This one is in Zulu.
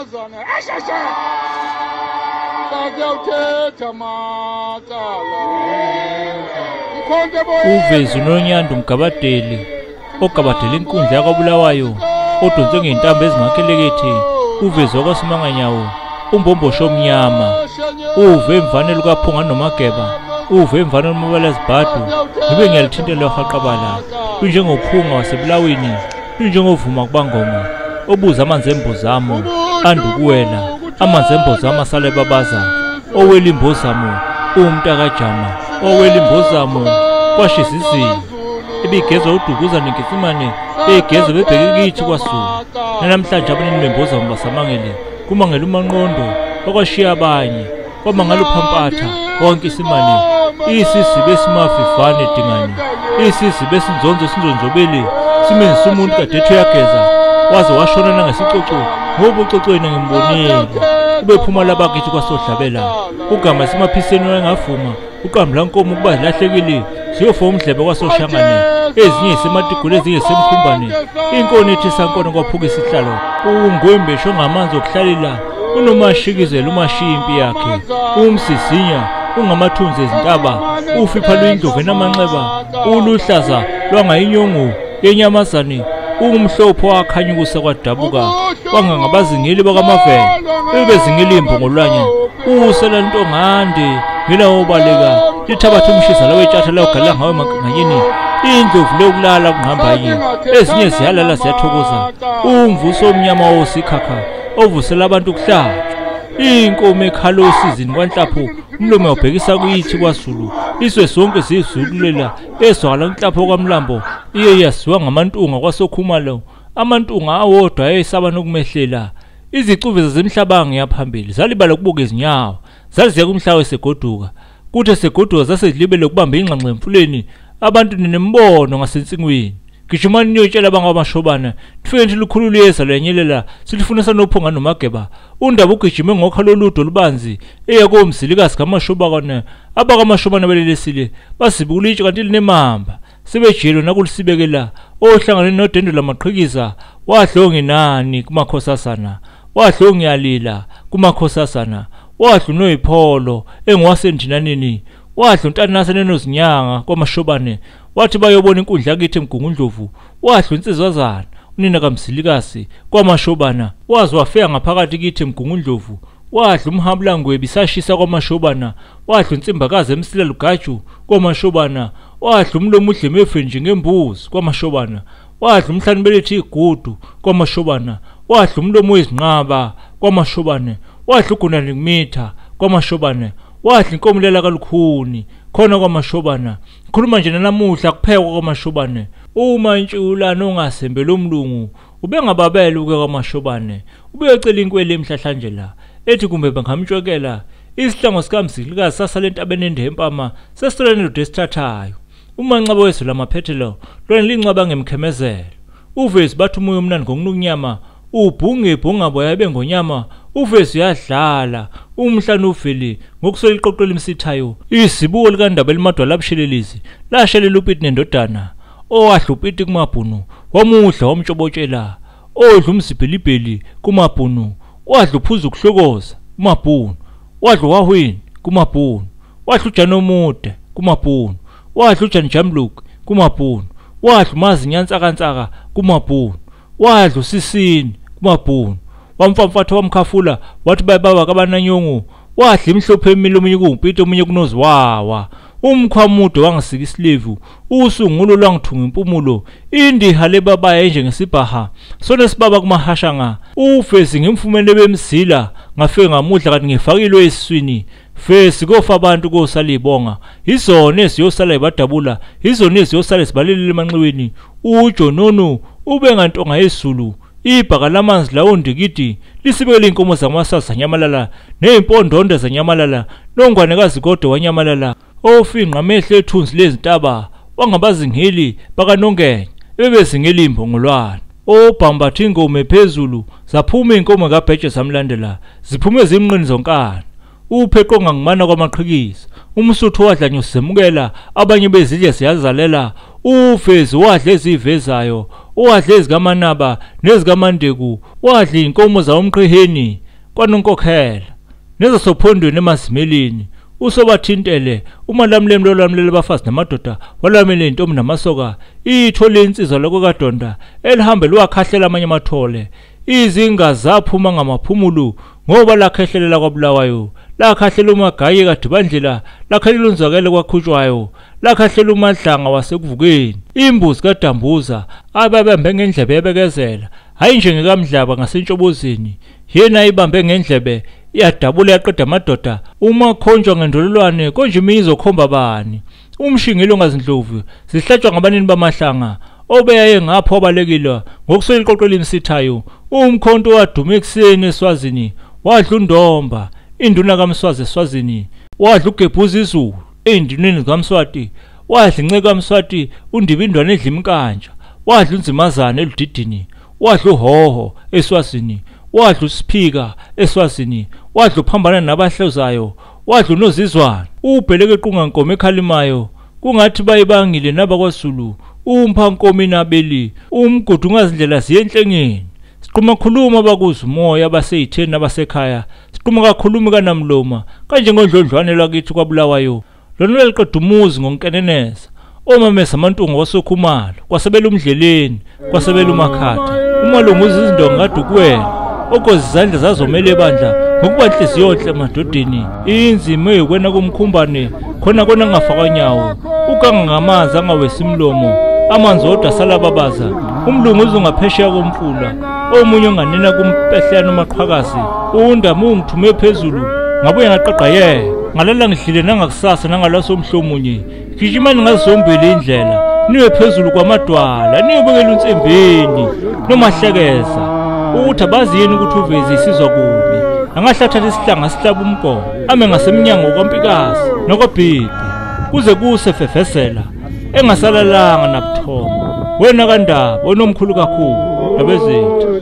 Nyamazana ashasha Saziyawuthetha macala Uvezi uNonyanda umgabadeli ogabadela inkundla yakwaBulawayo odonse ngey'ntambo ezingakhelekethi uvezi wakwaSimanganyawo umbombosho omnyama uve emvane lukaPhunga noMageba uve emvane lumabalazibhadu ngibe ngiyalithinta lehaqabala lunjengophunga waseBulawini lunjengovuma kubangoma obuza amanzi embozamo andukuwela amanzi embozamo asale babaza owela imbozamo umntakajama owela imbozamo kwashisa izulu ebigezwa uDukuza neNkesimane egezwa bebheke kithi kwaZulu. Namhlanje abanini bembozamo basamangele kumangela uManqondo okwashiya abanye kwamangala uPhampatha konke isimane isisibe esimafifane dingane isisibe esinzonzo esinzonzobele simenzisa umuntu kadethu uyageza waze washona nangesicoco ngoba ucocweni ngimbonile ubephuma labakithi kwaSodlabela ugama esimaphiseni wayengavuma uqambula nkomo ukuba zilahlekile ziyofa umdlebe kwaSoshangane ezinye isematigule ezinye isemkhumbane inkoni ethi sankona kwaphuka isihlalo ungwembesho ngamanzi okuhlalela unomashikizela umashiya impi yakhe umsisinya ungamathunzi ezintaba ufipha luyindlovu enamanxeba uluhlaza lwangayinyongo yenyamazane ungumhlophe wakhanya ukusa kwadabuka wangangabazingeli bakamavela bebezingela imbongolwanya usela ntongande ngilawobaleka lithabatha umshisa lawo etshatha lawugala ngawo emankanganyeni indlovu leyokulala kungqambayi ezinye ziyalala ziyathokoza umvuso omnyama wosikhakha ovusela abantu kuhlatshwa inkomo ekhala osizini kwanhlapho umlomo yawubhekisa kuyithi kwaZulu izwe sonke sizululela ezwakala inhlapho kwaMlambo iye yaziwa ngamantunga kwaSokhumalo amantunga awodwa ayesaba nokumehlela izicuve zemhlabanga yaphambili zalibala ukubuka izinyawo zaziya kumhlawe segoduka kuthe segoduka zasedlibele ukubamba ingxanxe emfuleni abantu ninembono ngasensingweni gijimani niyotshela abangamashobana nifike nje lukhulu luyeza lwenyelela silifuna sanophunga noMageba undaba ugijime ngokha loludo lubanzi eya komzilikazi kaMashobana abakamashobana belelesile basibukula itshe kanti linemamba sebejelo nakulisibekela ohlangane nodendo lamaqhikiza wadlonginani kumakhosazana wadlongiyalila kumakhosazana wadla uNoyipholo engwasendinaneni wadla untanase nenozinyanga kwaMashobane wathi bayobona inkundla kithi eMgungundlovu wadla insizwazana unina kaMzilikazi kwaMashobana waze wafika ngaphakathi kithi eMgungundlovu wadla umhamulangwebi sashisa kwaMashobana wadla insimbakazi emsila lugaju kwaMashobana wadla umlomo udle nje ngembuzi kwaMashobana wadla umhlani belethi igudu kwaMashobana wadla umlomo wezinqaba kwaMashobane wadla ugunani kumitha kwaMashobane wadla inkomulela kalukhuni khona kwaMashobana khuluma nje namuhla kuphekwa kwaMashobane uma intshulana ongasembele umlungu ubengababela uke kwaMashobane ubeyocela inkwele emhlahla la ethi kumbe bangamtshwekela isihlango sikaMzilikazi sasale entabeni ende empama sesithola nendoda esithathayo uManqaba wezwe lamaphethelo lona lincwaba ngemkhemezelo uvezi bathi umuyo omnandi ngokunukunyama ubhunge bhungabo yabe ngonyama uvezi uyadlala umhlanu uveli ngokuswela iqoqo limsithayo isibuko likaNdaba elimadwala abushelelezi lashelela uPiti nendodana owadla uPiti kumabhunu wamudla wamtshobotshela odla umzibhelibheli kumabhunu wadla uphuza ukuhlokoza kumabhunu wadla wahwini kumabhunu wadla ujani omude kumabhunu wadla ujani jamluk kumabhunu wadla umazinyantsakansaka kumabhunu wadla usisini kumabhunu wamfamfatha wamkhafula wathi bayibaba kabananyongo wadla imhlophe emile omunye kuwumpito omunye kunoziwawa umkhwamude wangisika isilevu usungulo lwangithunga impumulo indiha lebabaya njengesibhaha sona sibaba kumahashanga ufesi ngimfumene bemzila ngafike ngamudla kanti ngifakilwe esiswini fesi kofa abantu kosala ibonga izona eziyosala ibadabula izona eziyosala sibalelele emanxiweni uJonono ube ngantonga yesulu ibhaka lamanzi lawo ndikidi lisibekele inkomo zamasasa nyamalala nezimpondondo zanyamalala nongwanekazi kodwa wanyamalala ofinqa amehlo ethunzi lezintaba wangabazingeli bakanongenya bebezingela imbongolwana obhambatha ingome phezulu zaphuma inkomo kaBheje zamlandela ziphume zimnqini zonkana upheqo ngangimana kwamaqhikiza umsuthu wadla nyusemukela abanye bezidle siyazalela ufezi wadla ezivezayo owadla ezikaManaba nezikaMandeku, wadla inkomo zawomqhiheni kwaNonkokhela nezasophondweni emazimeleni. Usobathintele umalamuleli lolamulele abafazi namadoda, walamele intombi namasoka. Ithole insizwa lokho kaDonda elihambe liwakhahlela amanye amathole. Izinga zaphuma ngamaphumulo ngoba lakhehlelela kwaBulawayo, lakhahlela uMagaye kaDibandlela, lakhahlela uNzwakele kwaKhutshwayo, lakhahlela uMadlanga wasekuvukeni. Imbuzi kaDambuza ababembe ngendlebe ebekezela, hayi nje ngekaMdlaba ngasentshobozini, yena ibambe ngendlebe iyadabula yaqeda amadoda. Uma khonjwa ngendololwane konje imizokhomba bani? Umshingilo ngazindlovu zihlatshwa ngabanini bamahlanga, obeyaye ngapho wabalekile ngokusola iqoqo elimsithayo. Umkhonto waduma ekuseni eSwazini, wadla uNdomba induna kaMswazi eSwazini, wadla uGebhuza izulu enduneni zikaMswati, wadla inceke kaMswati uNdibindwane edla imkantsha, wadla uNzimazana eludidini, wadla uHoho eSwazini, wadla uSiphika eSwazini, wadla uphambana nabahlozayo, wadla uNozizwana ubheleke equnga nkomo ekhalimayo kungathi bayibangile nabakwaZulu. Umphankomi nabeli umgudu ungazindlela ziyenhlengeni. Siqhuma khuluma bakuza umoya abaseyitheni nabasekhaya, siqhuma kakhulumi kaNamloma kanje ngodlondlwane lwakithi kwaBulawayo. Lona leliqeda umuzi ngonkeneneza omamesa amantungo wasokhumalo, kwasebela umdleleni, kwasebela uMakhatha, umalunguza izindonga kaDukwena, okozi izandla zazomele ebandla ngokuba inhliziyo enhle emadodeni. Inzima eyokwena kumkhumbane khona kona ngafakwa nyawo, ukanga ngamanzi angawesimlomo, amanzi odwa salababaza. Umlungu uzungaphesheya komfula, omunye onganena kumpehlana umaqhakazi. Undama ungithume phezulu ngabuye ngaqaqayeka, ngalala ngidlile nangakusasa nangalasomhlomunye. Gijimani ngazombili indlela niwe phezulu kwamadwala, niyobekela unsimbini nomahlekeza ukuthi abazi yini ukuthi uveze isizwa kubi. Angahlathatha isihlanga sihlaba umgomo, ame ngasemnyango kwaMpikazi nokwabhibhi kuze kuse fefesela engasalalanga nabuthongo. Wena kaNdaba onomkhulu kakhulu nabezethu.